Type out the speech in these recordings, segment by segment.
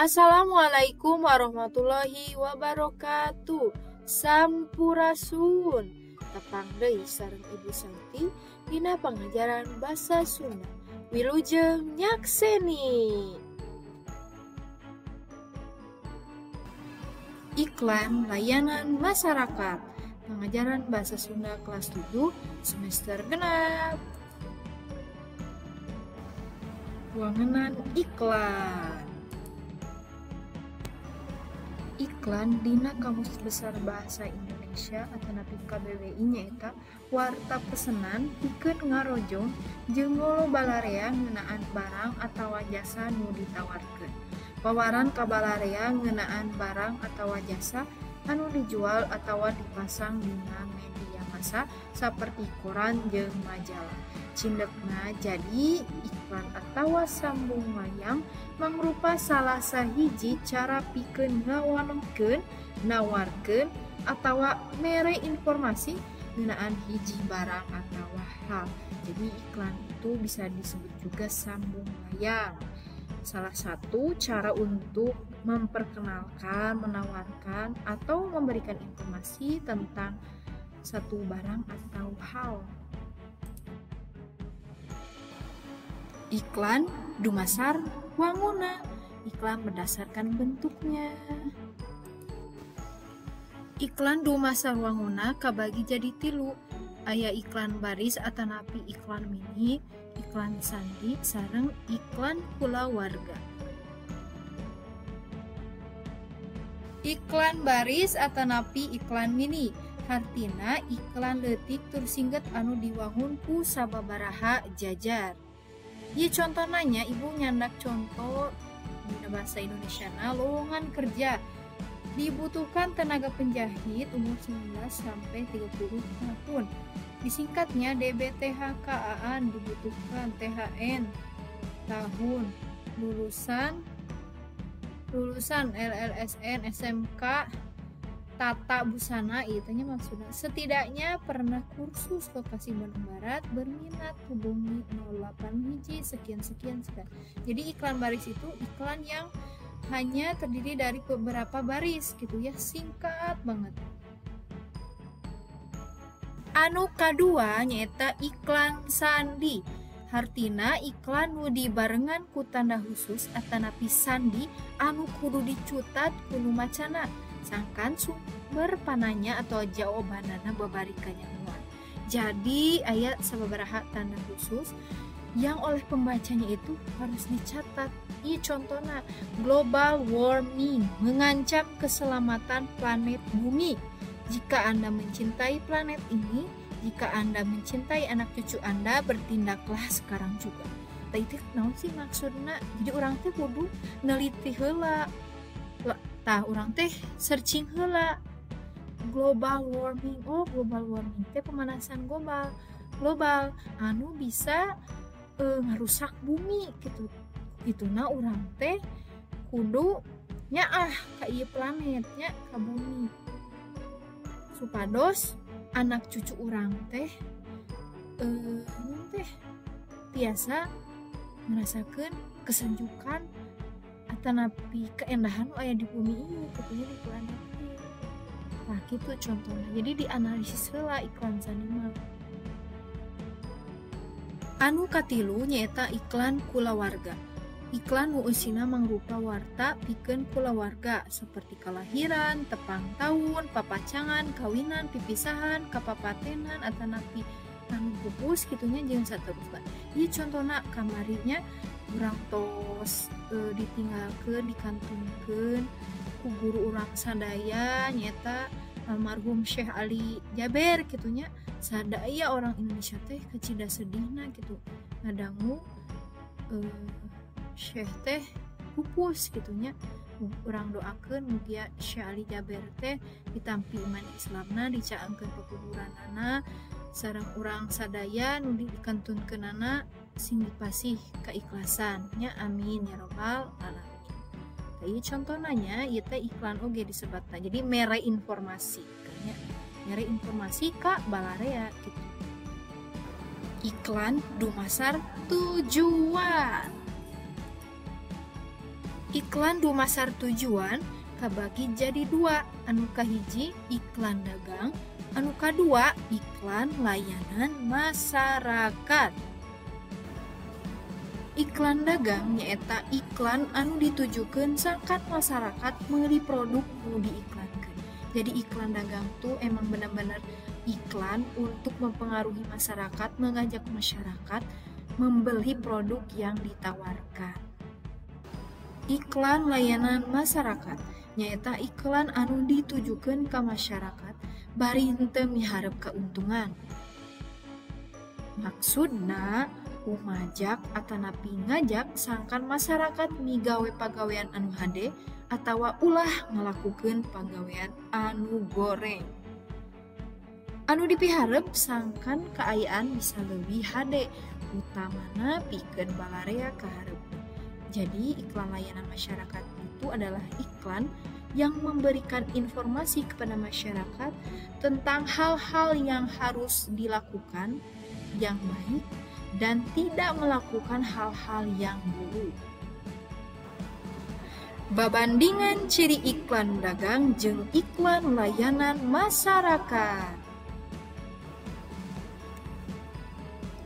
Assalamualaikum warahmatullahi wabarakatuh. Sampurasun. Tepang deui sareng Ibu Santi dina pangajaran basa Sunda. Wilujeng nyakseni. Iklan layanan masyarakat. Pengajaran bahasa Sunda kelas 7 semester genap. Wangenan iklan. Iklan dina Kamus Besar Bahasa Indonesia atanapi KBBI nyaeta warta pesenan pikeun ngarojong jeung ngolo balarea ngeunaan barang atawa jasa nu ditawarkeun. Pawaran ka balarea ngeunaan barang atawa jasa anu dijual atawa dipasang dina media massa saperti koran jeung majalah. Cindekna jadi iklan atawa sambung layang mangrupa salah sahiji cara pikeun ngawanohkeun, nawarkeun atawa mere informasi ngeunaan hiji barang atawa hal. Jadi iklan itu bisa disebut juga sambung layang. Salah satu cara untuk memperkenalkan, menawarkan, atau memberikan informasi tentang satu barang atau hal. Iklan dumasar wanguna, iklan berdasarkan bentuknya. Iklan dumasar wanguna kabagi jadi tilu. Aya iklan baris atanapi iklan mini, iklan sandi, sareng iklan kulawarga. Iklan baris atanapi iklan mini hartina iklan leutik tur singget anu diwangun ku sababaraha jajar. Ieu contohna nya, ibu nyandak contoh dina bahasa Indonesiana lowongan kerja. Dibutuhkan tenaga penjahit umur 19 sampai 30 tahun. Disingkatnya DBTHKAAN, dibutuhkan THN tahun, lulusan LLSN SMK Tata Busana, itunya maksudnya setidaknya pernah kursus lokasi Bandung Barat, berminat hubungi 08 hiji sekian sekian sekian. Jadi iklan baris itu iklan yang hanya terdiri dari beberapa baris gitu ya, singkat banget. Anu kadua nyaeta iklan sandi. Hartina iklan nu dibarengan ku tanda khusus atanapi sandi anu kudu dicutat ku nu macana, sangkan sumber pananya atau jawabanana babari kanyahoan. Jadi aya sababaraha tanda khusus yang oleh pembacanya itu harus dicatat. Ieu contohna, global warming mengancam keselamatan planet bumi. Jika Anda mencintai planet ini, jika Anda mencintai anak cucu Anda, bertindaklah sekarang juga. Tah itu naon sih maksudna? Jadi urang teh kudu neliti heula. Tah urang teh searching heula. Global warming. Oh, global warming teh pemanasan global. Global anu bisa ngarusak bumi gitu. Ituna urang teh kudu nyaah ka ieu planet nya, ka bumi. Supados anak cucu urang teh teh tiasa ngerasakeun kesejukan atanapi keindahan nu aya di bumi ieu kitu nya, di planet ieu. Nah, kitu contohna. Jadi dianalisis heula iklan sandi mah. Anu katilu nyaeta iklan kulawarga. Iklan nu eusina mangrupa warta pikeun kulawarga seperti kalahiran, tepang taun, papacangan, kawinan, pipisahan, kapapatenan atanapi anu pupus kitunya jeung saterusna. Ieu contohna kamarinya urang tos ditinggalkeun, dikantunkeun ku guru urang sadaya nyaeta almarhum Syekh Ali Jaber kitunya. Sadaya orang Indonesia teh kacida sedihna gitu ngadangu Syekh teh pupus gitunya. Urang doakeun mugia Syekh Ali Jaber teh ditampi iman Islamna, dicaangkeun pekuburanana sareng urang sadaya nu dikantunkeunana sing dipasih keikhlasan nya, amin ya robbal alamin. Tah ieu contohna nya, ieu teh iklan oge disebatna. Jadi mere informasi nya, mere informasi ka balarea gitu. Iklan dumasar tujuan. Iklan dumasar tujuan kabagi jadi dua, anu kahiji iklan dagang, anu kadua iklan layanan masyarakat. Iklan dagang nyaeta iklan anu ditujukeun sangkan masyarakat meuli produk nu diiklankeun. Jadi iklan dagang tuh emang benar-benar iklan untuk mempengaruhi masyarakat, mengajak masyarakat membeli produk yang ditawarkan. Iklan layanan masyarakat nyaeta iklan anu ditujukeun ka masyarakat bari henteu miharep keuntungan. Maksudna umajak atanapi ngajak sangkan masyarakat migawe pagawean anu hade atawa ulah ngalakukeun pagawean anu goreng. Anu dipiharep sangkan kaayaan bisa leuwih hade, utamana pikeun balarea kaharepna. Jadi iklan layanan masyarakat itu adalah iklan yang memberikan informasi kepada masyarakat tentang hal-hal yang harus dilakukan yang baik dan tidak melakukan hal-hal yang buruk. Babandingan ciri iklan dagang jeung iklan layanan masyarakat.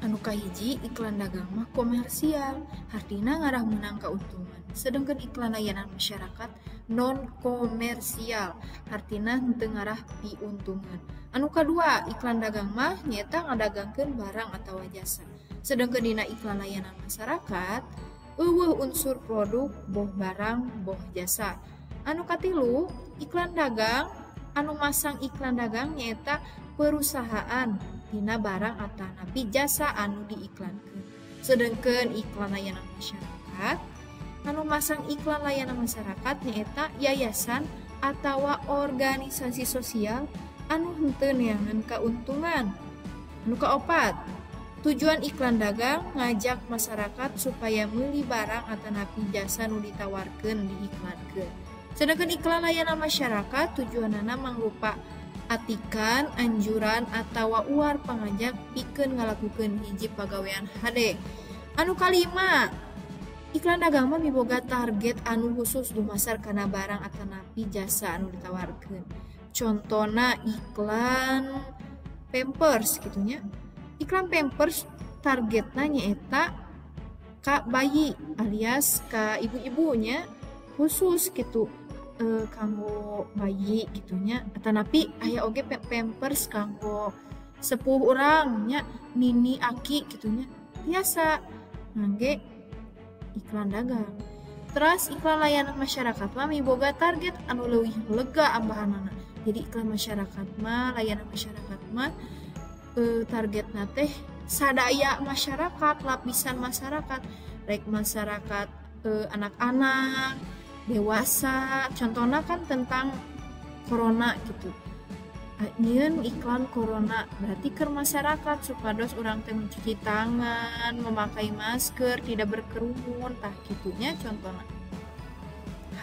Anu kahiji iklan dagang mah komersial, hartina ngarah meunang kauntungan. Sedangkan iklan layanan masyarakat non komersial, hartina henteu ngarah piuntungan. Anu kadua, iklan dagang mah nyaeta ngadagangkeun barang atawa jasa. Sedangkan dina iklan layanan masyarakat euweuh unsur produk boh barang boh jasa. Anu katilu, iklan dagang anu masang iklan dagang nyaeta perusahaan dina barang atanapi jasa anu diiklankeun. Sedangkan iklan layanan masyarakat anu masang iklan layanan masyarakat nyaeta yayasan atawa organisasi sosial anu henteu neangan kauntungan. Anu kaopat, tujuan iklan dagang ngajak masyarakat supaya meuli barang atanapi jasa nu ditawarkeun diiklankeun. Sedangkan iklan layanan masyarakat tujuanana mangrupa atikan, anjuran atawa uar pangajak pikeun ngalakukeun hiji pagawean hade. Anu kalima, iklan dagang mah miboga target anu khusus dumasar kana barang atanapi jasa anu ditawarkeun. Contona iklan Pampers kitu nya. Iklan Pampers targetna nyaeta ka bayi alias ka ibu-ibu nya, khusus gitu kanggo bayi gitu nya. Atanapi aya oge Pampers kanggo sepuh urang nya, nini aki gitu nya, biasa ngangge iklan dagang. Terus iklan layanan masyarakat mah miboga target anu leuwih lega ambahanana. Jadi iklan masyarakat mah, layanan masyarakat mah targetna teh sadaya masyarakat, lapisan masyarakat, rek masyarakat anak-anak, dewasa. Contohnya kan tentang corona gitu. Nyieun iklan corona berarti ke masyarakat supados urang teh mencuci tangan, memakai masker, tidak berkerumun, tah kitunya contohna.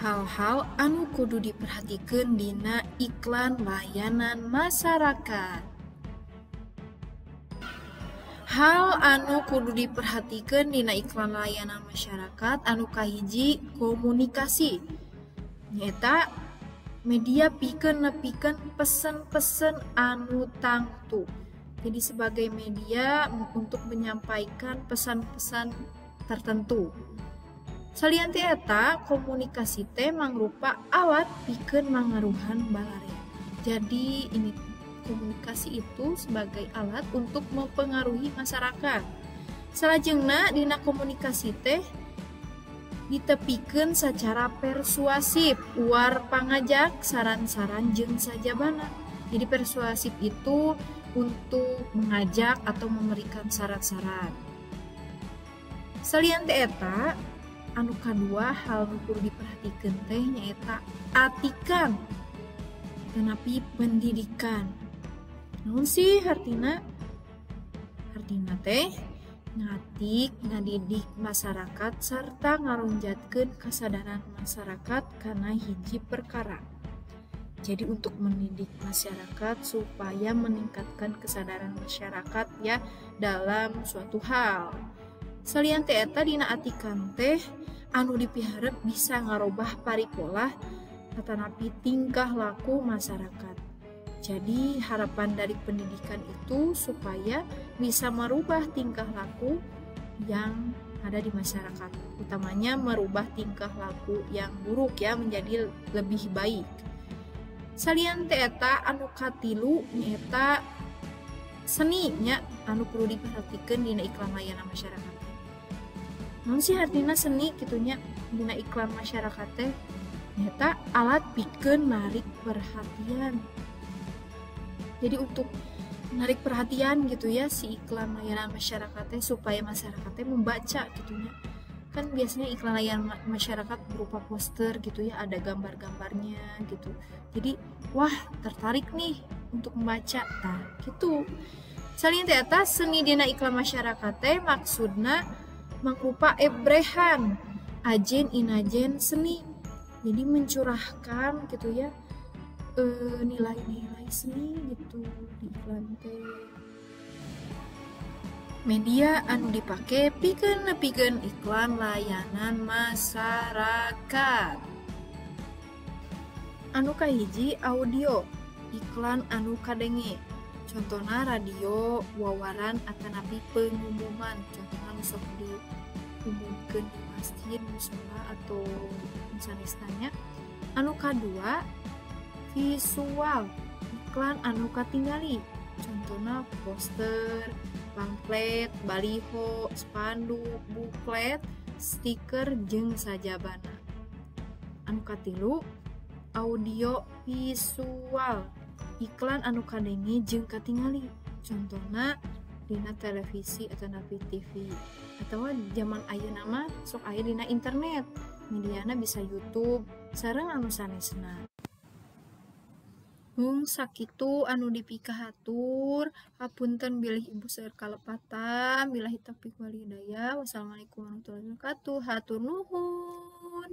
Hal-hal anu kudu diperhatikeun dina iklan layanan masyarakat. Hal anu kudu diperhatikeun dina iklan layanan masyarakat anu kahiji komunikasi. Nyaeta media pikeun nepikeun pesen-pesen anu tangtu. Jadi sebagai media untuk menyampaikan pesan-pesan tertentu. Salian ti eta, komunikasi teh mangrupa alat pikeun mangaruhan balarea. Jadi ini komunikasi itu sebagai alat untuk mempengaruhi masyarakat. Salajengna dina komunikasi teh ditepikeun secara persuasif, uar pangajak, saran-saran jeung sajabana. Jadi persuasif itu untuk mengajak atau memberikan saran-saran. Salian ti eta, anu kadua hal nu kudu diperhatikeun teh nyaeta atikan tanapi pendidikan. Naon sih hartina? Hartina teh ngatik, ngadidik masyarakat serta ngaronjatkeun kasadaran masyarakat kana hiji perkara. Jadi untuk mendidik masyarakat supaya meningkatkan kesadaran masyarakat ya dalam suatu hal. Salian ti eta dina atikan teh anu dipiharep bisa ngarobah paripolah atanapi tingkah laku masyarakat. Jadi harapan dari pendidikan itu supaya bisa merubah tingkah laku yang ada di masyarakat, utamanya merubah tingkah laku yang buruk ya menjadi lebih baik. Salian ti eta anu katilu nyaeta seni nya anu perlu diperhatikan dina iklan layanan masyarakat. Naon sih artina seni kitu nya dina iklan masyarakat teh? Nyaeta alat pikeun narik perhatian. Jadi untuk menarik perhatian gitu ya si iklan layanan masyarakatnya supaya masyarakatnya membaca gitu ya. Kan biasanya iklan layanan masyarakat berupa poster gitu ya, ada gambar-gambarnya gitu. Jadi wah tertarik nih untuk membaca, tah gitu. Salian ti eta seni dina iklan masyarakat teh maksudna mangrupa ebrehan ajen inajen seni. Jadi mencurahkan gitu ya nilai-nilai seni gitu di iklan teh. Media anu dipake pikeun nepikeun iklan layanan masyarakat. Anu kahiji audio, iklan anu kadenge. Contohna radio, wawaran atanapi pengumuman. Contohna nu sok diumumkeun di masjid, mushola atau sanesna nya. Anu kadua visual, iklan anu katingali, contohna poster, pamflet, baliho, spanduk, buklet, stiker jeung sajabana. Anu katilu audio visual, iklan anu kadenge jeung katingali, contohna dina televisi atanapi TV atawa zaman ayeuna mah sok aya dina internet, mediana bisa YouTube sareng anu sanesna. Mung sakitu anu dipikahatur, hapunten bilih ibu seueur kalepatan, billahi taufik wal hidayah. Wassalamualaikum warahmatullahi wabarakatuh. Hatur nuhun.